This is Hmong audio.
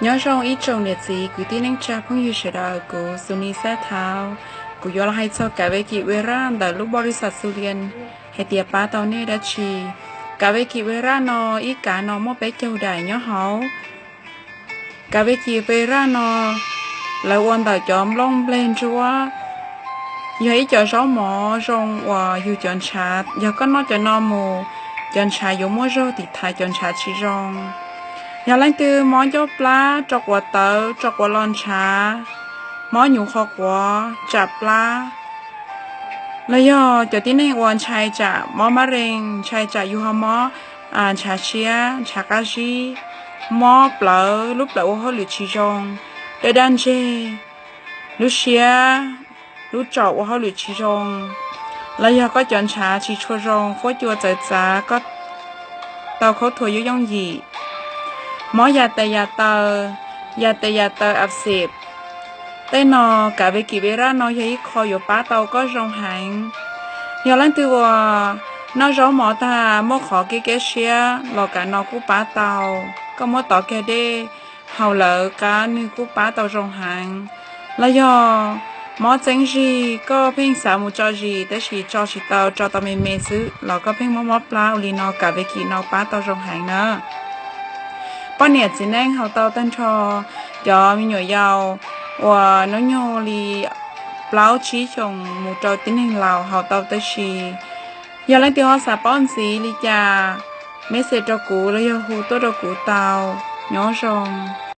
Nyob zoo ib tsoom niam txiv kwv tij neej tsa phooj ywg sawv daws, kuv Xus Nis Xab Thauv, kuv yuav los hais txog kav Ve Kis Ve Raj ntawm lub npau li xas Xus Lias hais tias pab tau nej dab tsi. Kav Ve Kis Ve Raj no ib kav no muaj peb caug daim nyob hauv. Kav Ve Kis Ve Raj no lawv ua ntawm cov nplooj npleg ntsuab, yog ib cov zaub mov zoo uas yug cov ntshav, yog koj noj cov no mus, cov ntshav yuav muaj zog tiv thaiv cov ntshav tsis zoo. Yog leej twg mob ncauj plab, rau quav tawv, rau quav los ntshav, mob nyuv qhov quav, tsam plab, los yog cov tib neeg uas ntshai tsam mob mab rees, ntshai tsam yug ho mob ntshav siab, ntshav qab zib, mob plawv, lub plawv ua hauj lwm tsis zoo, daj daj ntseg, lub siab, lub tsaum ua hauj lwm tsis zoo, los yog koj cov ntshav tsis tshua zoo, huab cua txawv txav, koj tau khaub thuas yooj yooj yim, mob yas tes yas taw, yas tes yas taw a xib, tej no kav Ve Kis Ve Raj no yog ib qho yuav pab tau koj zoo heev. Yog leej twg uas noj zaub mov tag muaj qhov kev keb siab los kav no kuj pab tau. Koj muab tov kiag dej haus lawm qab nwg kuj pab tau zoo heev. Los yog mob txeeb zig, koj pheej xav mus tso zis tab sis tso tsis tau, tso tau me me xwb los koj pheej mob mob plab ua li no, kav Ve Kis no pab tau zoo heev na. Poj niam txiv neej haus tau tag nrho, cov me nyuam yaus uas hnub nyoog li plaub tsib xyoos mus rau tib neeg laus haus tau tab si. Yog leej twg ho xav paub ntxiv li cas, message rau kuv los yog hu tuaj rau kuv tau. Nyob zoo.